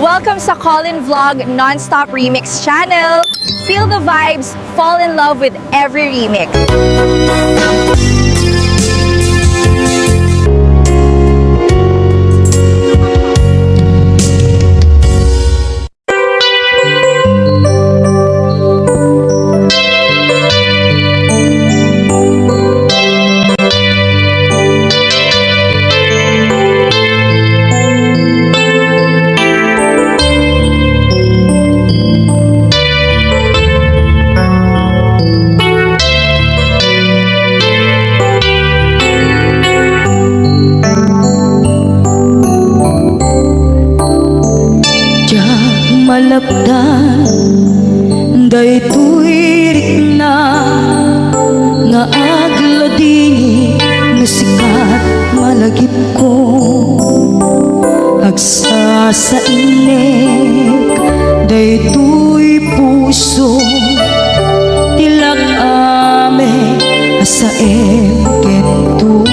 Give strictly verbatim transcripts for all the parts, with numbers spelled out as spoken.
Welcome sa Colin Vlog Non-Stop Remix Channel. Feel the vibes, fall in love with every remix. Diak malapdan daytoy rikna nga agladingit no sika ti malagipko. Agsasainnek daytoy puso ti lak-am a saem ken tuok.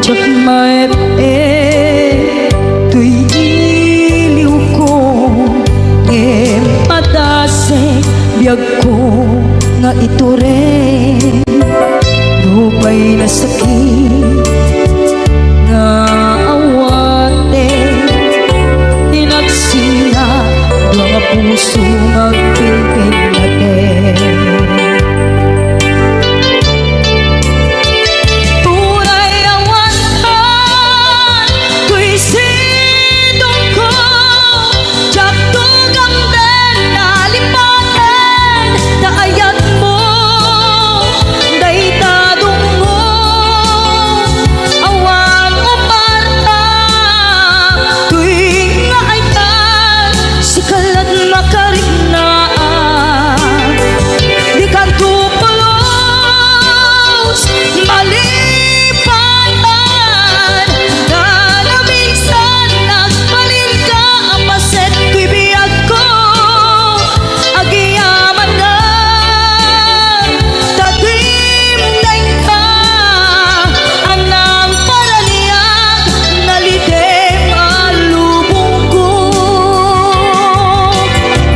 Diak maep-ep toy iliwko, ngem padasek biagko nga itureng. Nupay nasakit nga awaten, inagsinga dua nga puso nga agpinpinnaten. Uray awan toy sidongko, diak tugamden nalipaten ta ayatmo dayta dungngo. Awan uparta toy nga aytan, sika lat makariknaan. Dikanto pulos malipatan, ta naminsan nagbalinka a paset toy biagko. Agyamanak ta dimdengka a nangparaniag, nalidem a lubongko.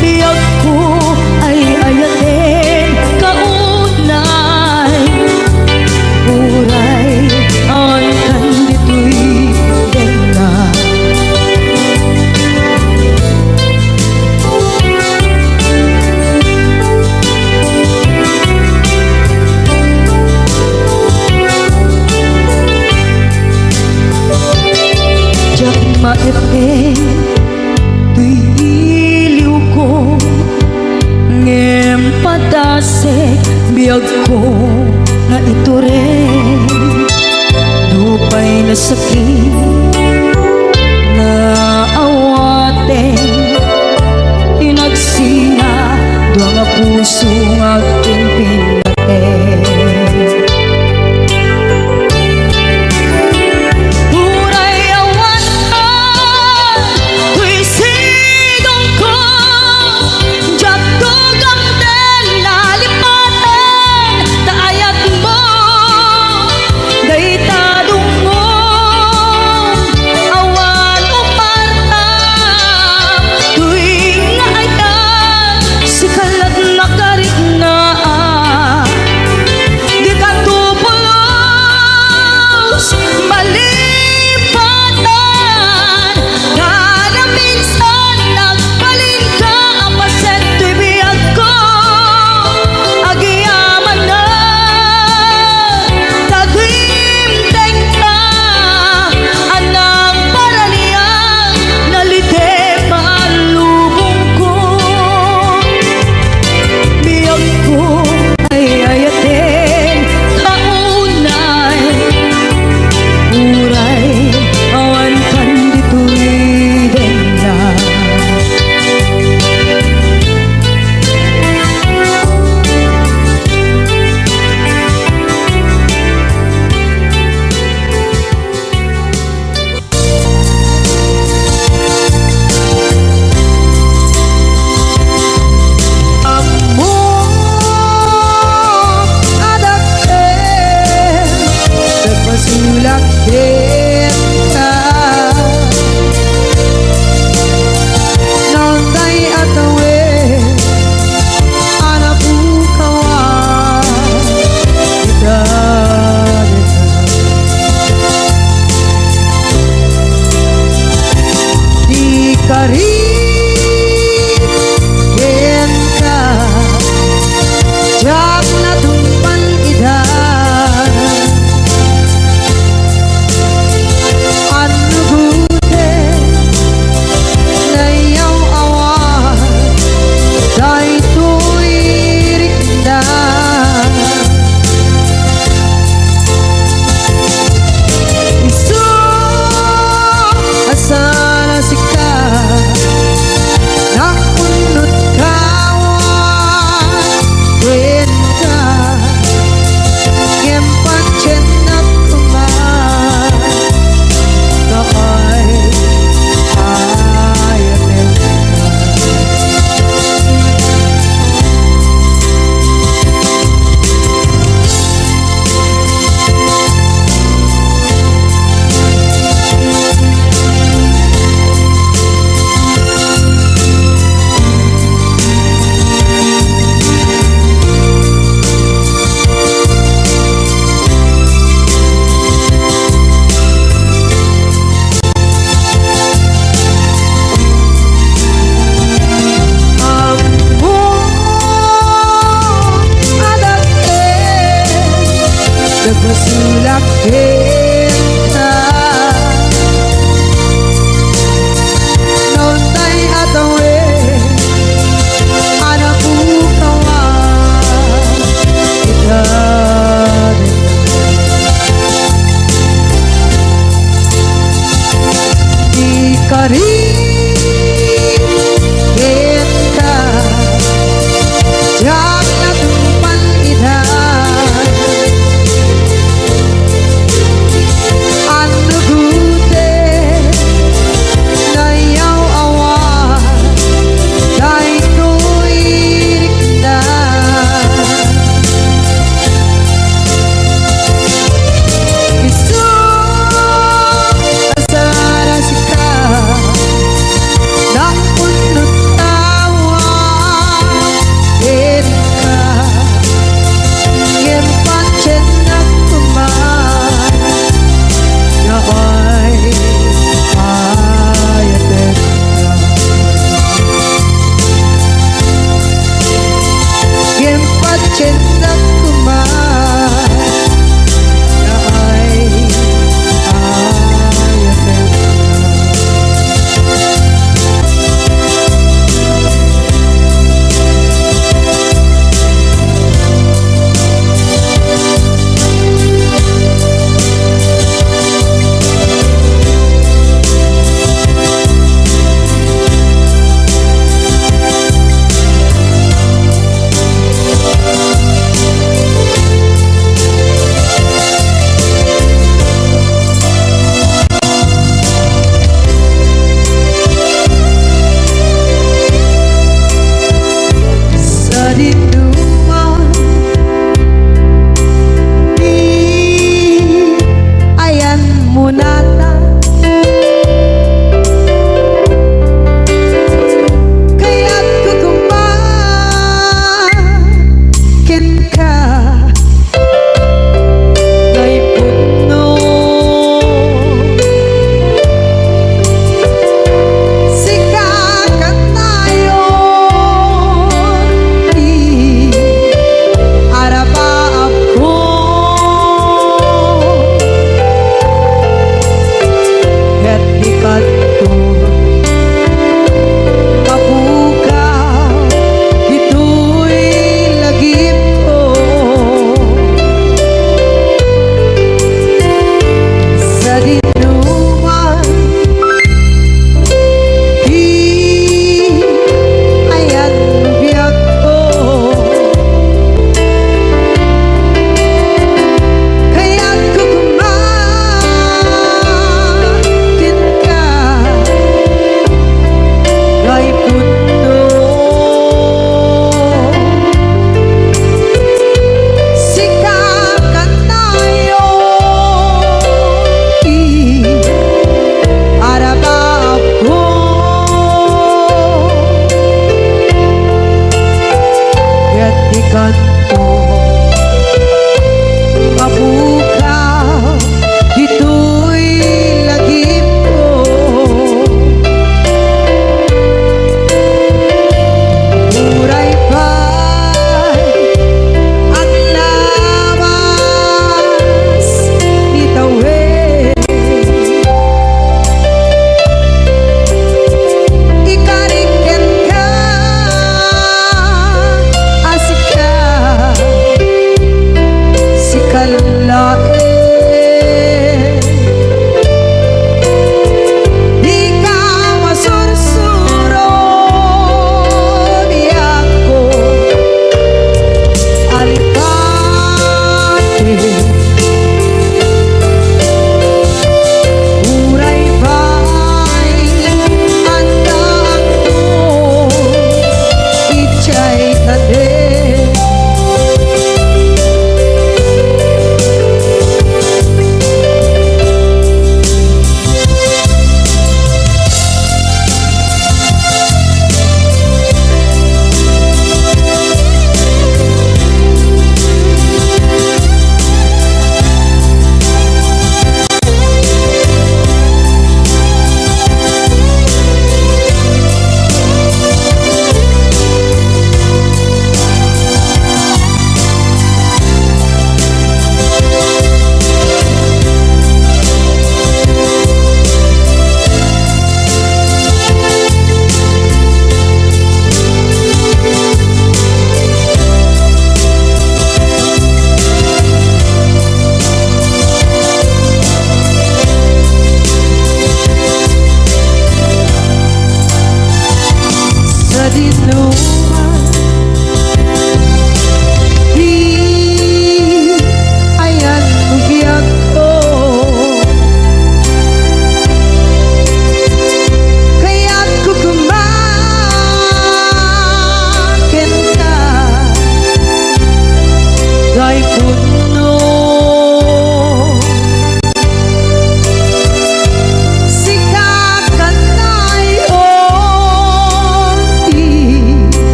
Biagko ay ayatenka unay, uray awankan ditoy denna. Diak maep-ep toy iliwko, ngem padasek biagko nga itureng. Nupay nasakit nga awaten, inagsinga dua nga puso nga agpinpinnaten. Uray awan toy sidongko, diak tugamden nalipaten ta ayatmo dayta dungngo. Karin kenka, diak natungpal ida. Annugoten, nayaw-awan, daytoy rikna. Isu a sarasika, nang punno tawa kenka, ngem patiennak koma nga ay-ayatenka. Ngem patiennak koma nga ay-ayatenka. Sadinoman ti ayanmo natan, kayatko koma kenka. Naipunno. Sika kanayon ti arabaabko. Ket di kanto mapukaw ditoy lagipko. Sadinoman ti ayan biagko. Kayatko koma kenka.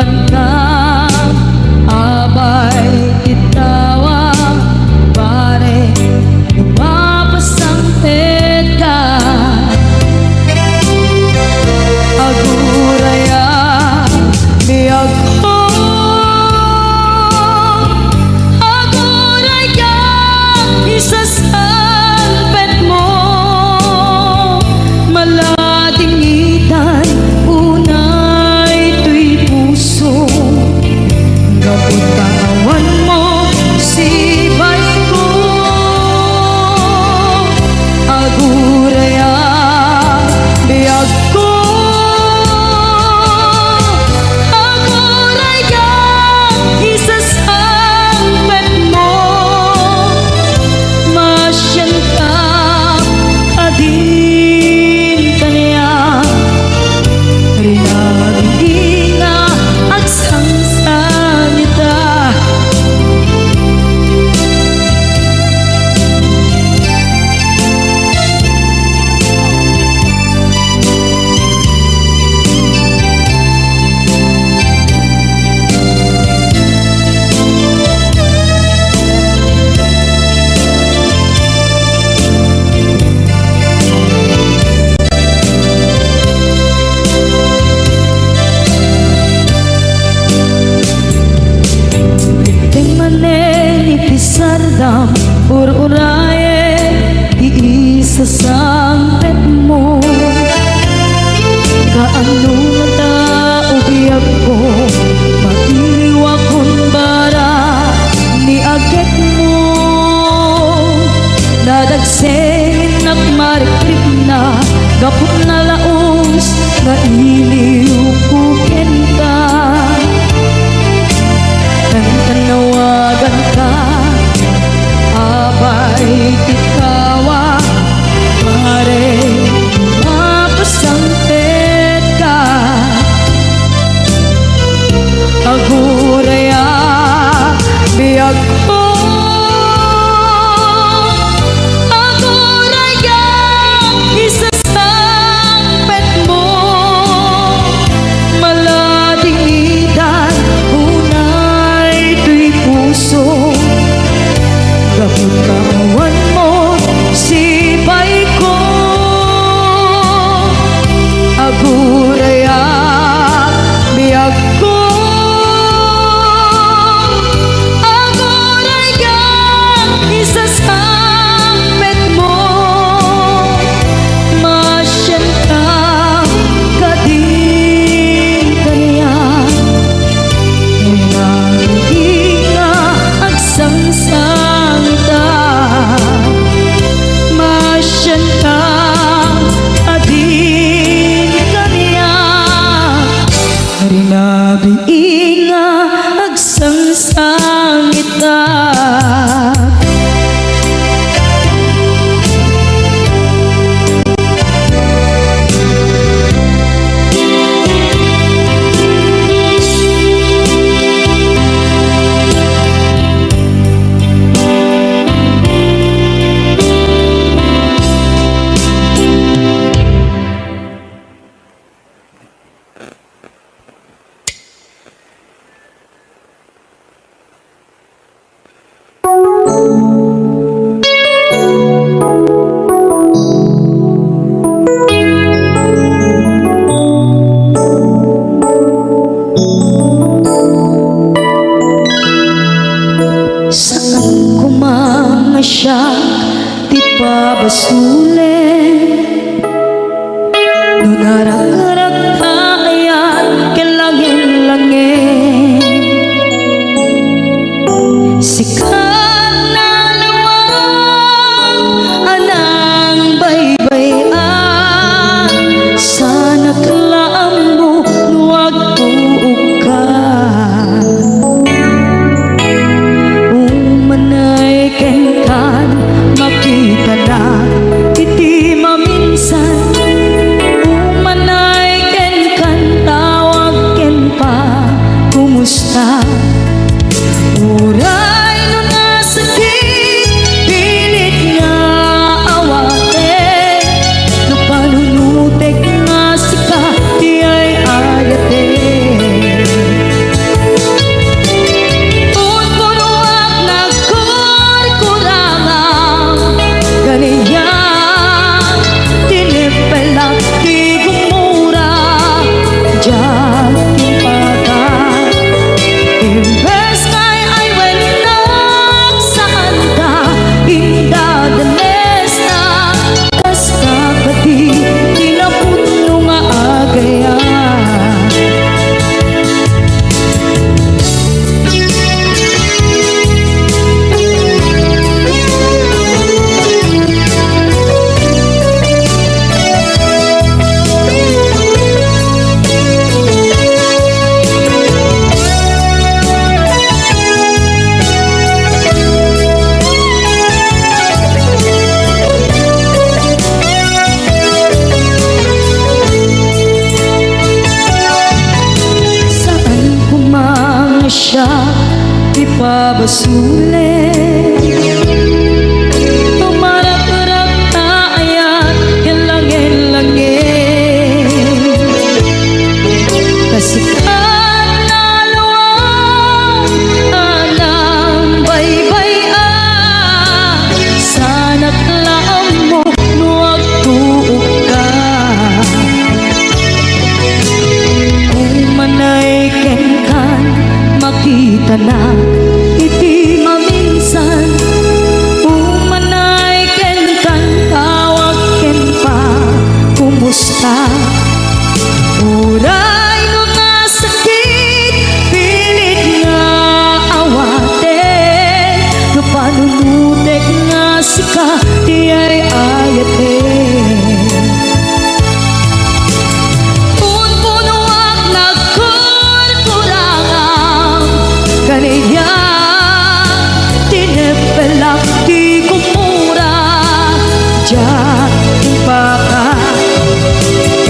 Ka, abay, ti tawa, pare, mapasangpet ka. Aguray a biagko, aguray a isasangpetmo, maladingitan unay toy puso. Gapu ta awanmo sipaiko, aguray a biagko, aguray a isasangpetmo, masianka kadin kaniak. Rinabii nga agsangsangita. Item manen iti sardam, ur-urayen ti isasangpetmo. Kaano ngata, o biagko, maiwakon bara ni agekmo? Nadagsennak marikrikna gapu ta nalaus nga iliwko kenka. Kankannawaganka, abay, ti tawa, pare, mapasangpet ka. Aguray a biagko, aguray a isasangpetmo, maladingitan unay toy puso. Gapu ta awanmo sipaiko, aguray a biagko, aguray a isasangpetmo, masianka kadin kaniak. Rinabii nga agsangsangita, masianka kadin kaniak. Rinabii nga agsangsangita. Saan koma nga siak ti pabasolen. No naragrak ta ayan ken langin-langin, sika nalawag a nangbaybay-an, saanak la ammo no agtuokka. Umanay kenkan, makitanak iti Siak ti pabasolen, tumarakrak ta ayat ken langellangel. Kasikatan a luam a nangbaybay-an, sanak la ammo no agtuokka. Umanay kenkan, makitanak iti maminsan. Umanay kenkan, tawag ken pa, kumusta? Uray no nasakit, pilit nga awaten, no panunotek nga sika ti ay-ayaten. Punpunoak nagkurkurangam, kaniak tineppelak ti gumura, diak impaka.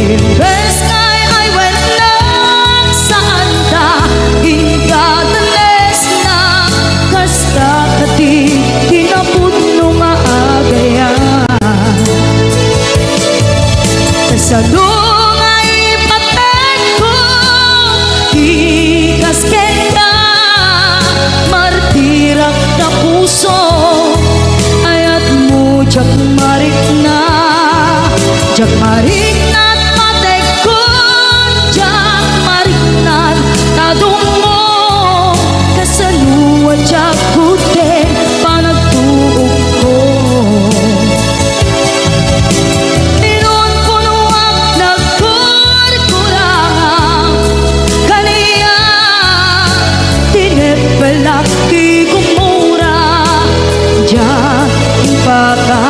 Imbes nga ay-ayatennak, saanta indadanesna, kasta kadi ti napudno nga agayat. Kasano nga ipatekko ti kas kenka, martirak nga puso, ayatmo diak marikna, diak marikna patekkon, diak marikna tadummo, kasano a diak kudden panagtuokko. Inunpunoak nagkurkurangam, kaniak tineppelak ti gumura, diak impaka.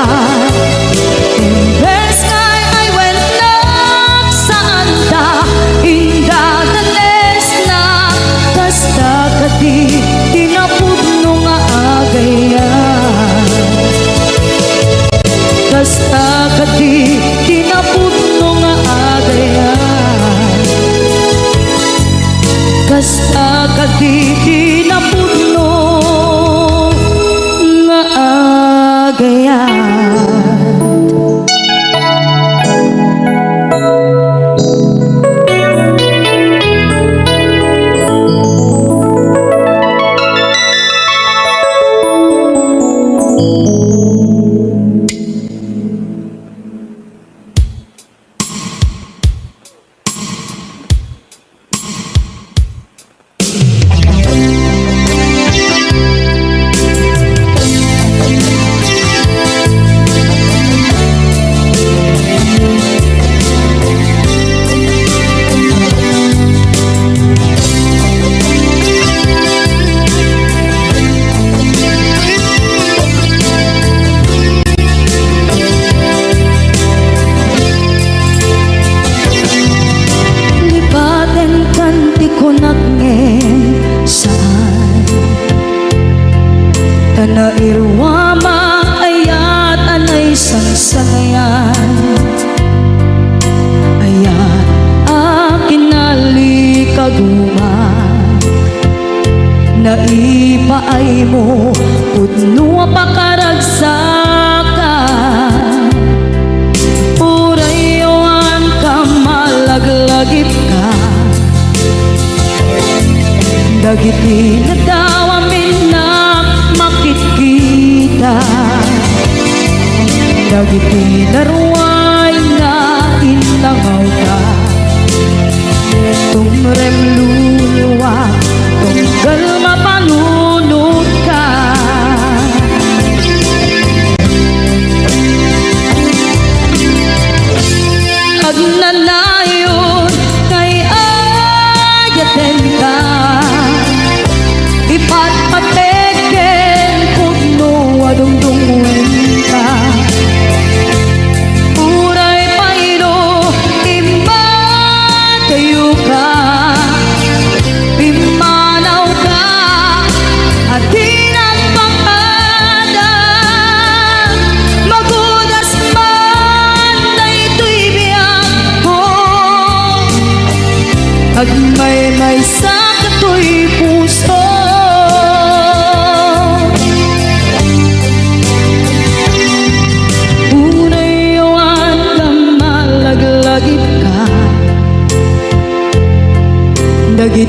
Imbes nga ay-ayatennak, saanta indadanesna, kasta kadi ti napudno nga agayat. Kasta kadi ti napudno nga agayat. Kasta kadi ti napudno nga agayat. Lipatenkan ti kunak ngem saan. Ta nairuamak ayat a naisangsangayan. Ayat a kinalikaguma. Naipaaymo pudno a pakaragsaka. Uray awan ka malaglagipka. Dagiti nadawam innak makitkita. Dagiti naruay nga innangawka. Tumrem luluwa, tunggal mapanunotka. Agnanayon nga ay-ayatenka, ipatpatek ken pudno a dungdungngoenka. Uray pay no immadayoka,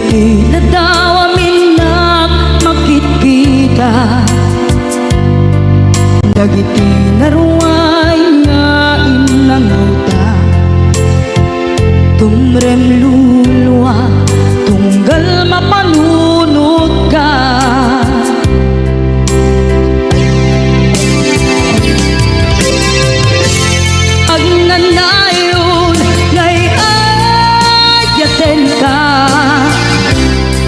Ti nadawam innak makitkita dagiti naruay nga imnanguta. Tumrem lulua, tunggal mapanunotka. Agnanayon nga ay-ayatenka,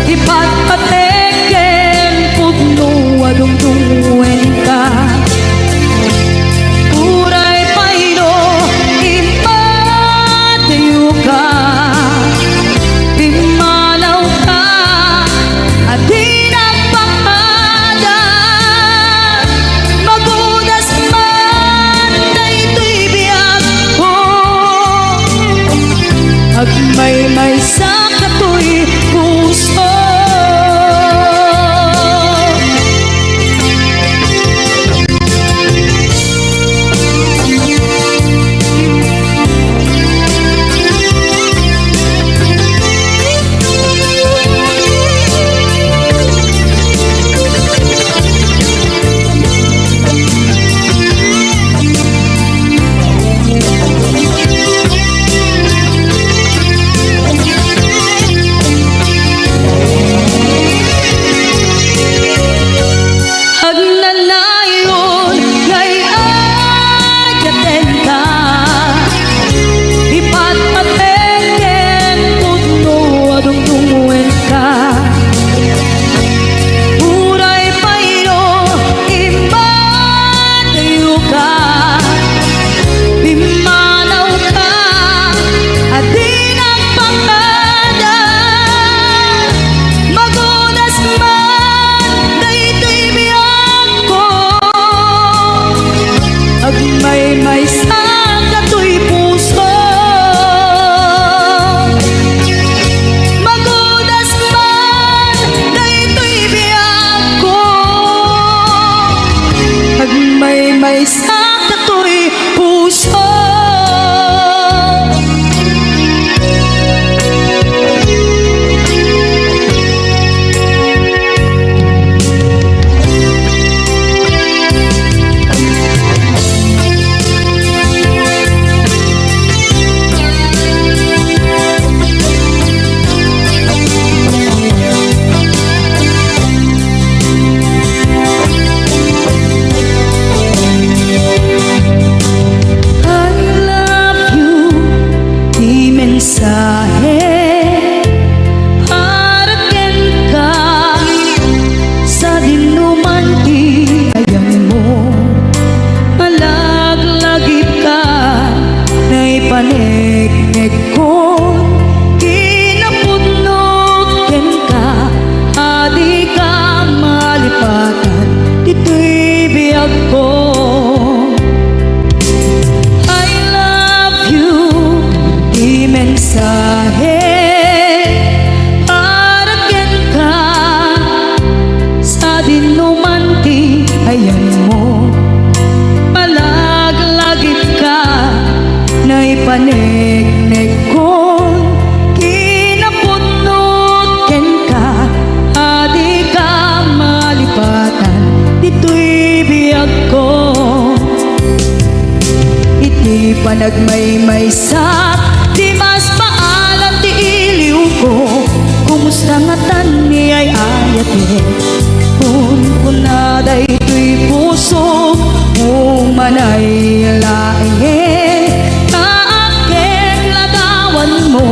ipatpatek ken pudno a dungdungenka. Uray pay no immadayoka, pimmanawka a di nagpakada. Magudas man daytoy biagko, agmaymaysa katoy puso. Agnanayon nga ay-ayatenka, ipatpatek ken pudno a dungdungenka. Uray pay no immadayoka, pimmanawka a di nagpakada. Magudas man daytoy biagko, agmaymaysa katoy puso. Magudas man daytoy biagko, agmaymaysa katoy puso. I love you, ti mensahe para kenka, sadinoman ti ayanmo, malaglagipka, naipaneknek kon kinapudnok kenka, a dika malipatan ditoy biagko. I love you, ti mensahe para kenka, sadinoman ti ayanmo, malaglagipka, naipaneknek kon kinapudnok kenka, a dika malipatan ditoy biagko. Iti panagmaymaysak, di mas maalam ti iliwko. Kumusta ngatan ni ay-ayatek? Kunkuna daytoy pusok, umanay laengen ta akken ladawanmo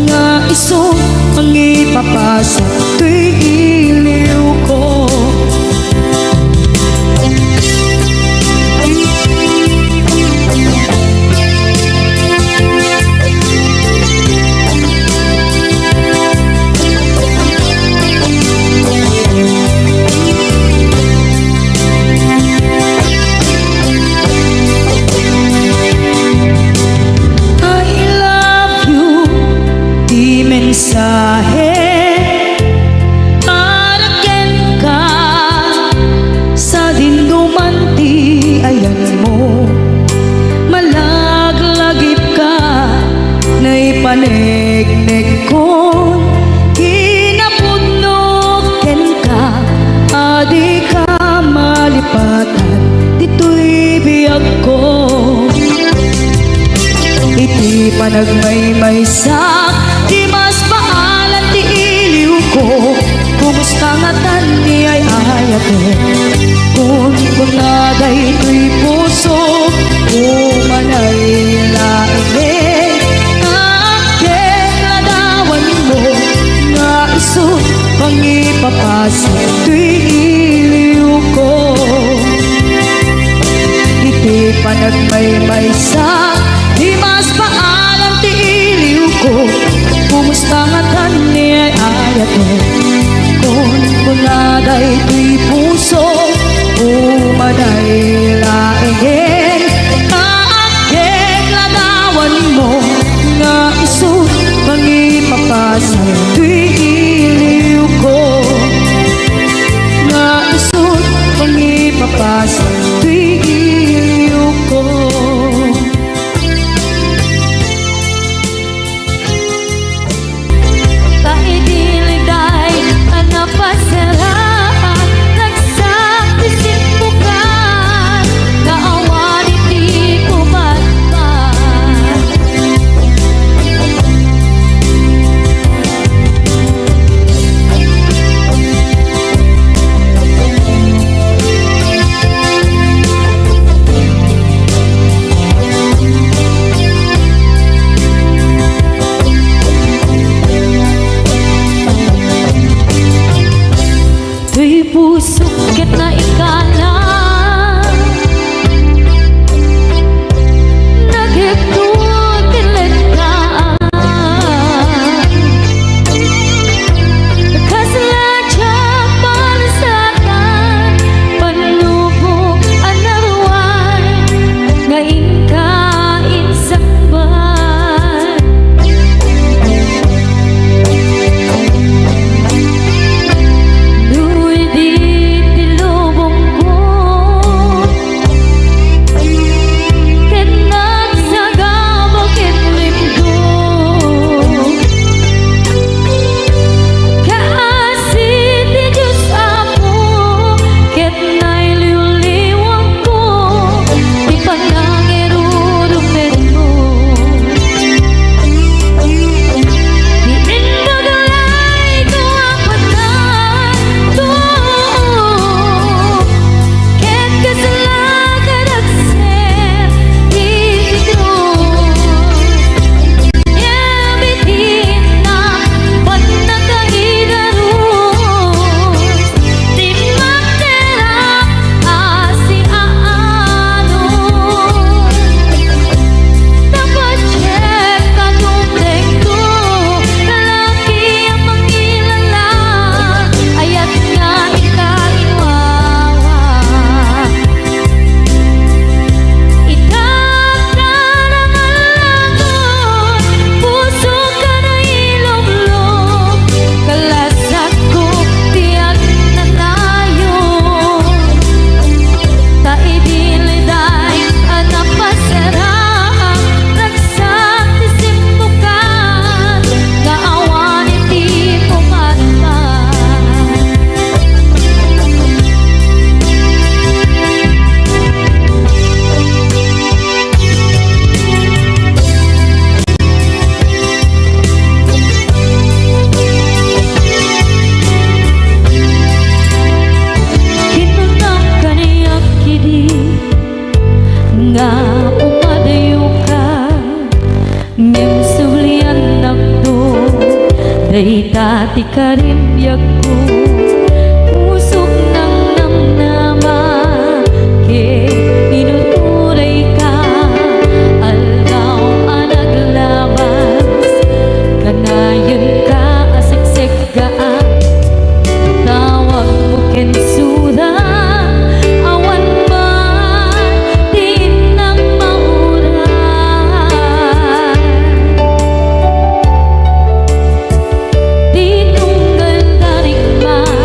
nga isu mangipapasak toy iliwko. Sak, di mas baalan ti iliwko. Kumusta ngatan ni ay-ayatek? Kunkuna daytoy puso, umanay laeng. Ket ladawanmo nga isu pangipapasit toy iliwko. Iti panagmaymaysa, di mas baalan ti iliwko. Kumusta ngatan ni ay-ayatek? Kunkuna daytoy puso, umanay laeng. Ket ladawanmo nga isu pangipapasit toy iliwko. Nga isu pangipapasit toy iliwko. Ta idi liday a napasaraan, ragsak ti simmukan, nga awan iti pumatpat. Toy pusok ket naikalang, nagipno ti lettaan. Kasla diak parsatan, pannubo a naruay nga inka insangbat. No idi ti lubongko, ket nagsagaba ken limgo. Kaasi ti Dios Apo, ket nailiwliwangko ti panangirurumenmo. Ti imbag layto a patan, too. Ket kasla kadagsen iti krus. Ngem iti innak, bannaka igarus, ti makterak a siaanus. Tapasek a dumtengto, lalaki a mangilala, ayat nga ikaw iwawa. Ita, tarang a lagot, pusok a nailublog, kalasakko ti agnanayon. Ta idi liday a napasaraan, ragsak ti simmukan, nga awan iti pumatpat. Kinunam kaniak idi nga umadayoka. Ngem subliannakto, dayta ti karin biagko. Pusok nangnamnama, ket inuturayka, aldaw a naglabas. Kanayenka a seksek gaan, tawagmo ken sura, awan man ti innak mauray. Ti tunggal tarikman,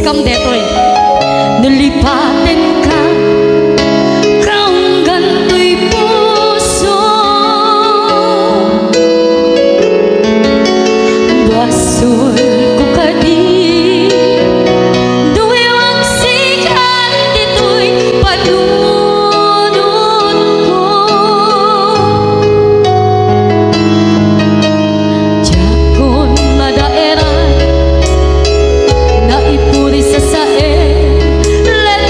Kam detoy. No lipatenka, kaunggan toy puso. Basolko kadi, no iwagsikan ditoy panunotko. Diakon madaeran, naipuri sasaen, let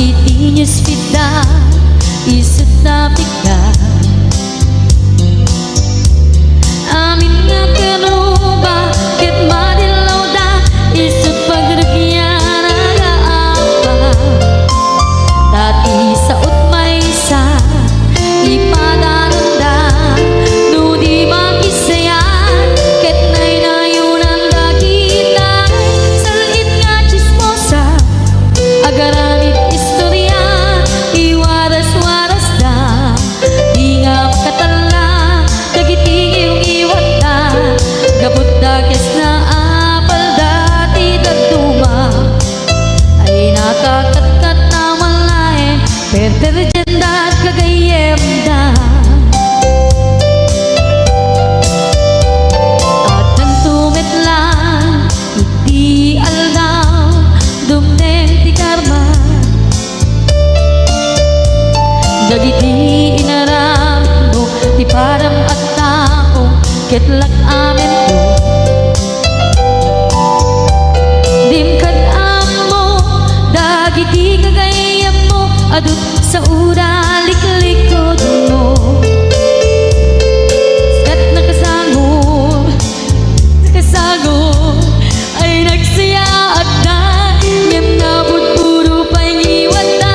iti newsfeed da, isut' ta pikda. Amin nga karuba ket madillawda, isut' pagrugiana nga apa. Ta ti sao't maysa, ipadanonda no di makisayat, ket naynayonanda kitay sal-it nga tsismosa. Agaramid istoria, iwaras-warasda, di nga makatalla dagiti ngiwngiwatda, gapu ta kes nga apalda ti dadduma. Ay nakakatkat a malaeng perperdianda gagayyemda. Agtanto met laeng iti aldaw, dumteng ti karma. Dagiti inaramidmo ti padam a tao, ket lak-amento. Dim kad-ammo dagiti gagayyemmo, adu saoda liklikudmo. Ket nakasangor, nakasangor, ay nagsayaatda, ngem nabudbudo pay ngiwatda.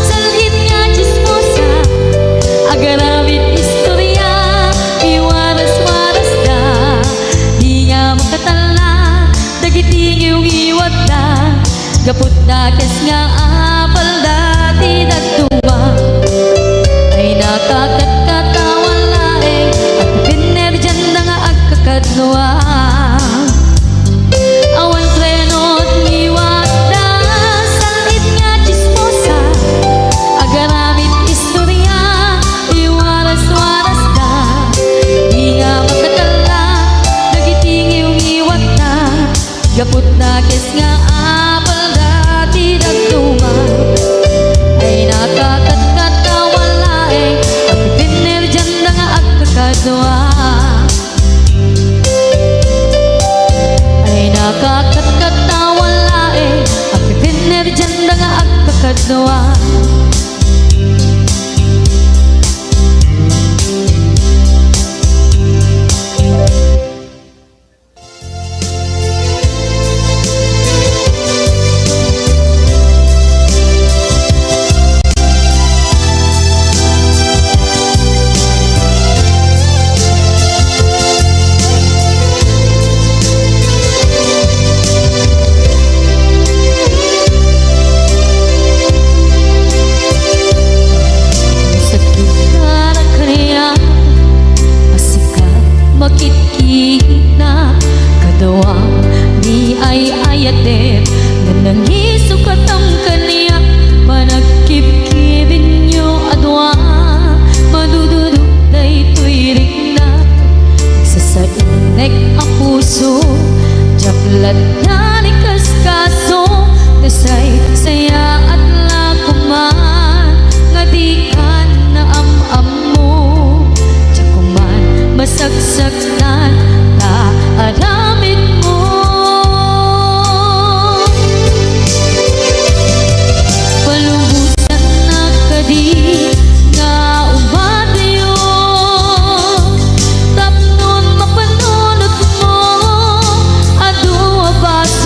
Sal-it nga tsismosa, agaramid istoria, iwaras-warasda, di nga makatalla dagiti ngiwngiwatda. Gapu ta kes nga apalda ti dadduma, ay nakakatkatawan laeng a ti pinnerdianda nga agkakadua. Awan treno ti ngiwatda, sal-it nga tsismosa, agaramid istoria, iwaras-warasda, di nga makatalla dagiti ngiwngiwatda. Gapu ta kes nga apalda ti dadduma, ay nakakatkatawan laeng a ti pinnerdianda nga agkakadua. Ay nakakatkatawan laeng a ti pinnerdianda nga agkakadua. Sakit na kaniak a sika makit- Kita kadua, di ay-ayaten nga nangisukatang kaniak. Panagkibkibinyo a dua, madududo daytoy rikna. Sasainek a puso, diak latta ni kaskaso, nasaysayaat la koman nga dikan naam-am- mo, diak koman masaksaktan ta aramidmo. Palubosannak kadi nga umadayo tapno mapanunotmo, adu a bas-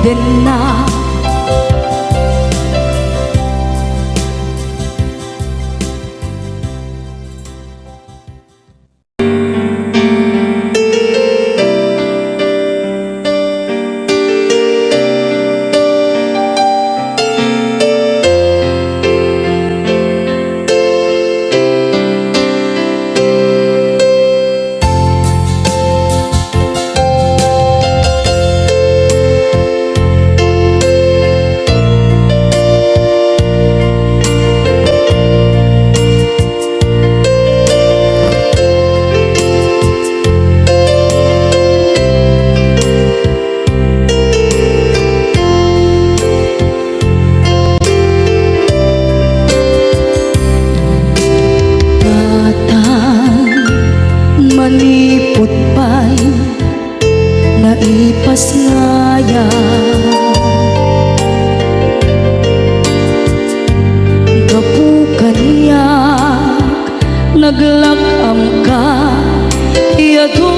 denna. Tatang, manipud pay naipasngaya. Gapu kaniak, naglak-amka ti adu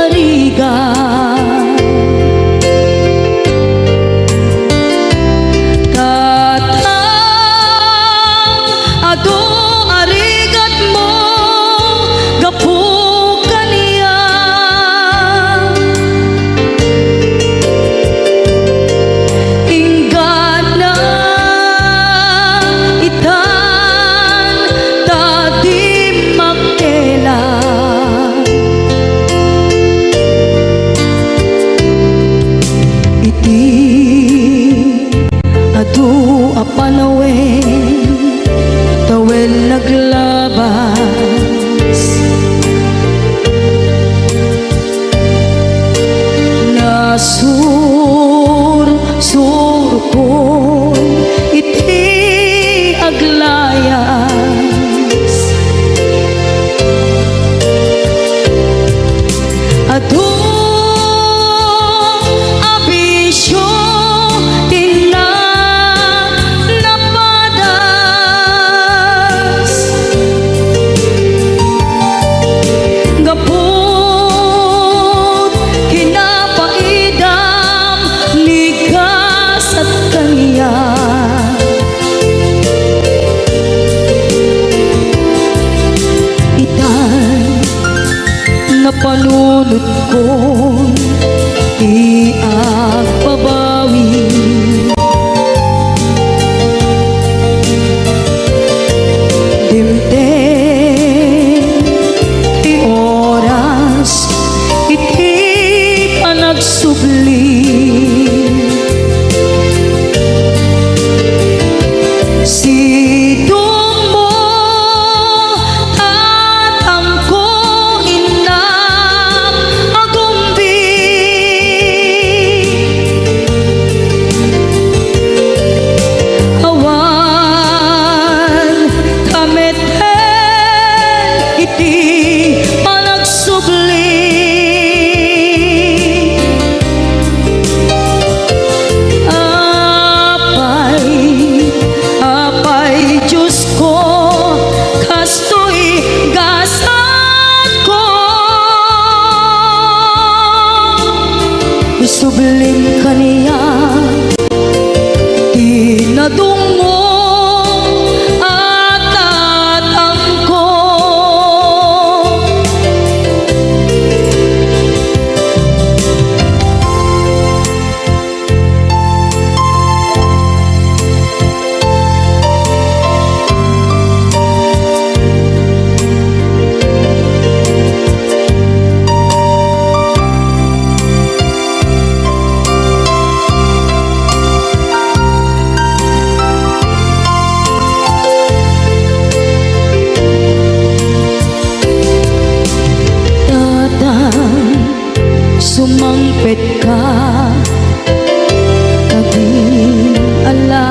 a rigat. Tatang, adu a rigatmo gapu kaniak. Inggana itan ta di makela. Iti adu a panawen, tawen naglabas. Nasursurkon iti aglayas. Adu a bisio ti napadas. Gapu kinapaidam ni gasat kaniak. Itan napanunotkon ti agbabawi. Dimteng ti oras iti panagsubli. Sidongmo, tatangko, innak, agumbi. Awan ka met iti panagsubli. Apay, apay, Diosko, kastoy gasatko. Isublim kaniak ti nadungngom a tatangko. Tatang, sumangpetka kadin ala.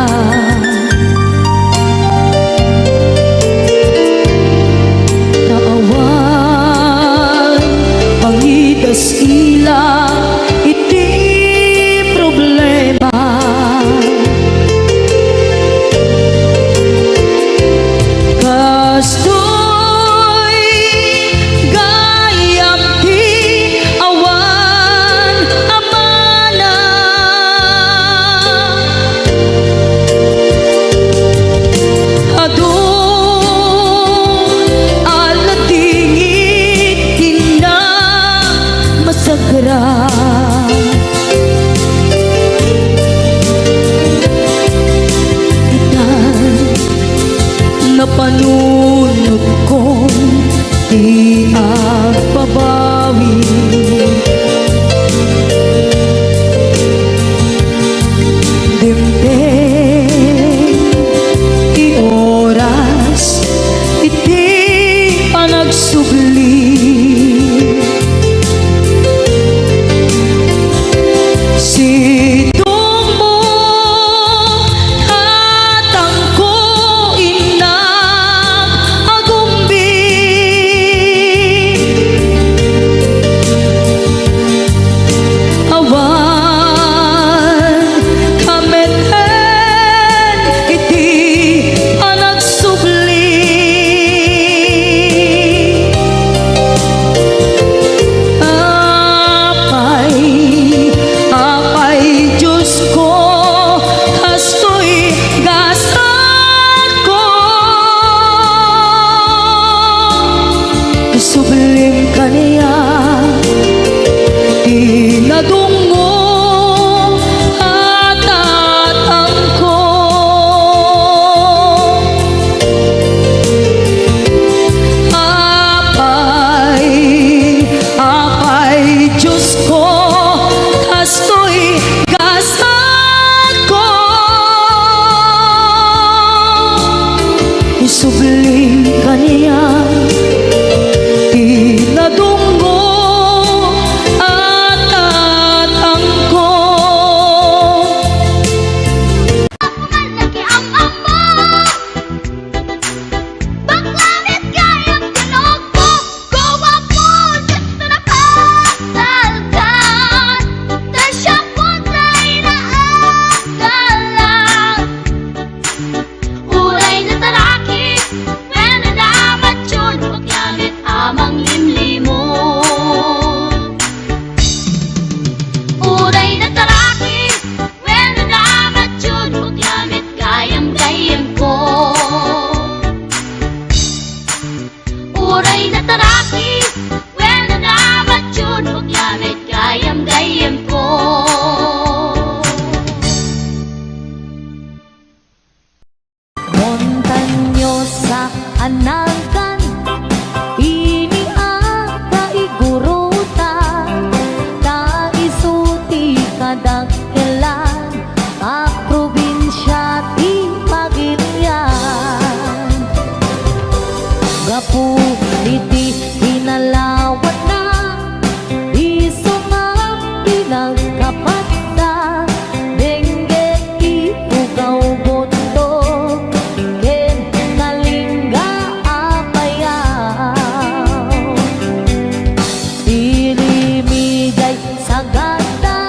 Ta awan pangidas-ila iti problema. Kastoy gayam ti awan a banag. Ita, napanunotko ti agpabawi. Dimteng ti oras iti panagsubli. Sidongmo, tatangko, innak, agumbi. Awan ka met iti panagsubli. Apay, apay, Diosko, kastoy gasatko. Isublim kaniak ti nadungngom a tatangko. Apay, apay, Diosko, kastoy gasatko. Isublim kaniak ti nadungngom a tatangko. Bakla met gayam ti nokpo, guapo, diyos na napatalkan, ta siya po tayo na agalan. Uray nataraki, wenno namatyon, bakla met a manglimlimon. Uray nataraki, wenno namatyon, bakla met gayam-gayamko. Uray nataraki, wenno namatyon, bakla met gayam-gayamko. Montañosa a nagan, ini a kaigurutan, ta isu ti kadakkelan a probinsia ti Pagadian. Gapu iti kinalawanna, isu nga pinagkapatda, dengue, ipugaw, bundok, ken nalingga a bayaw. Irimida'y sagada,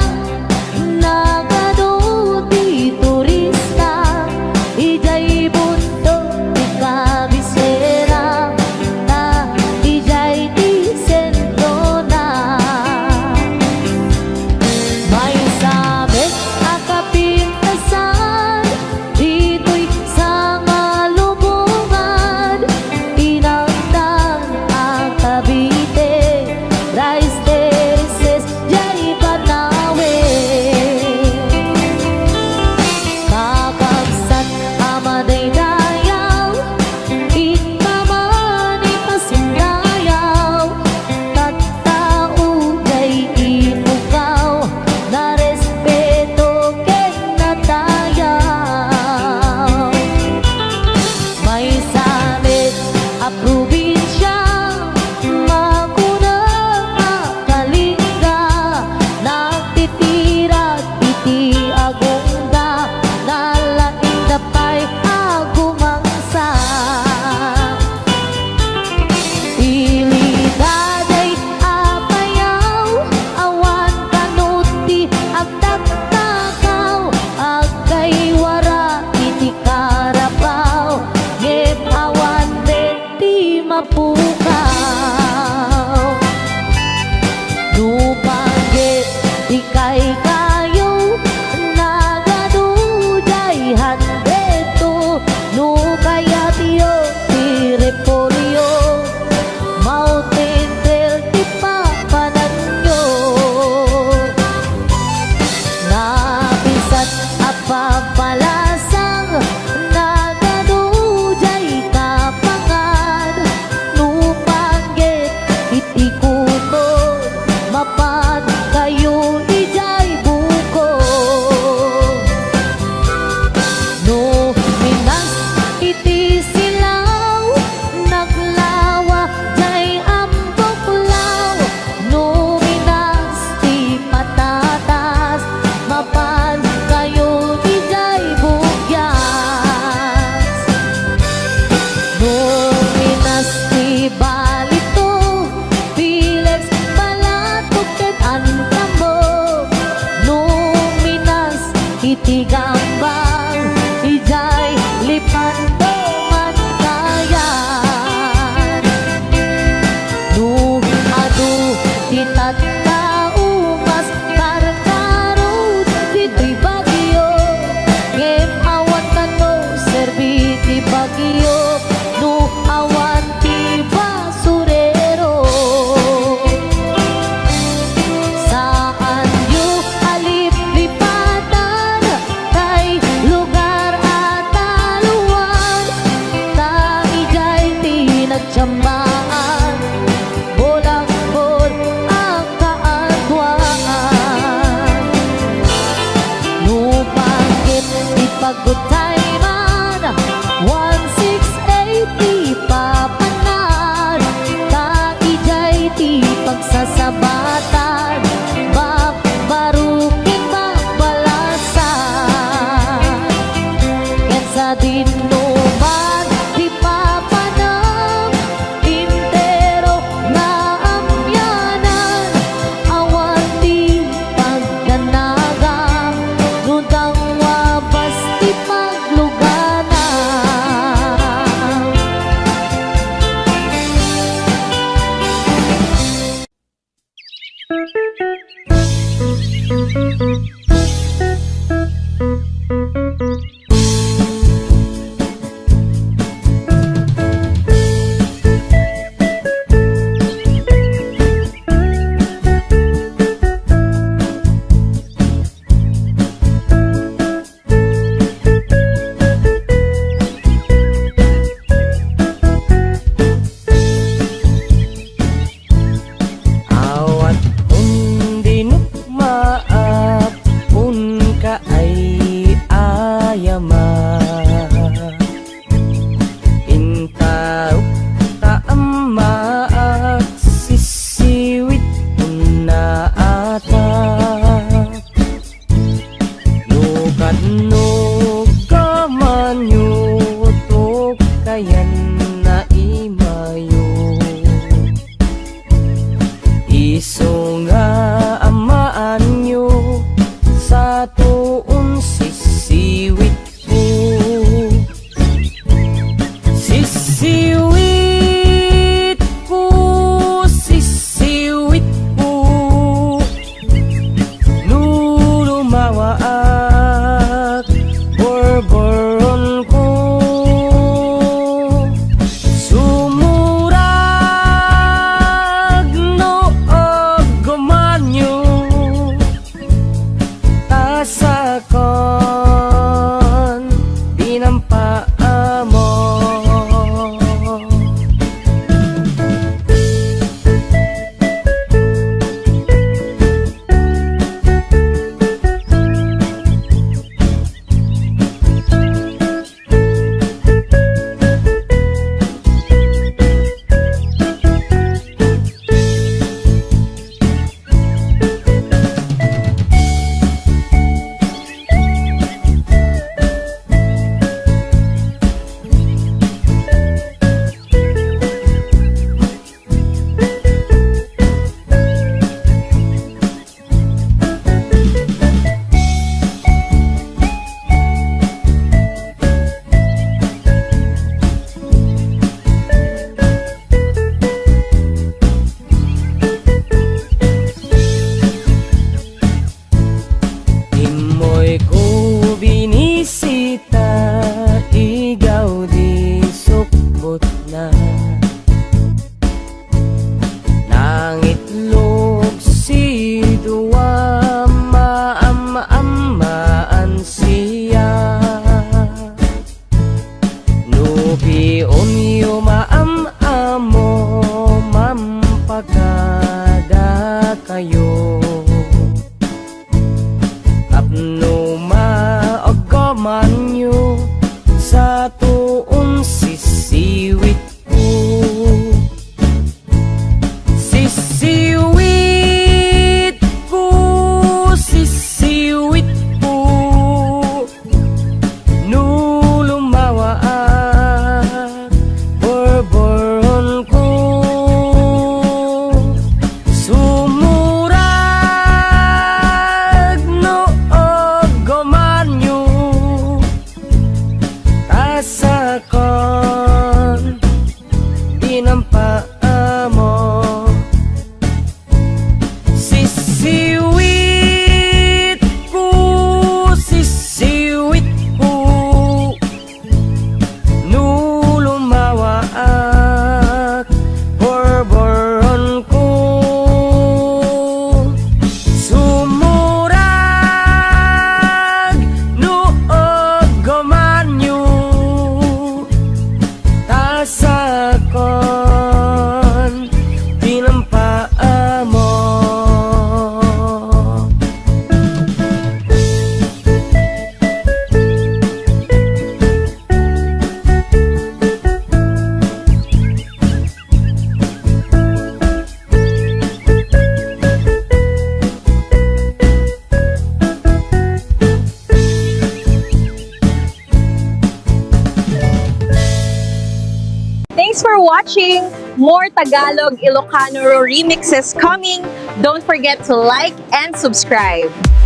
watching. More Tagalog Ilocano remixes coming. Don't forget to like and subscribe.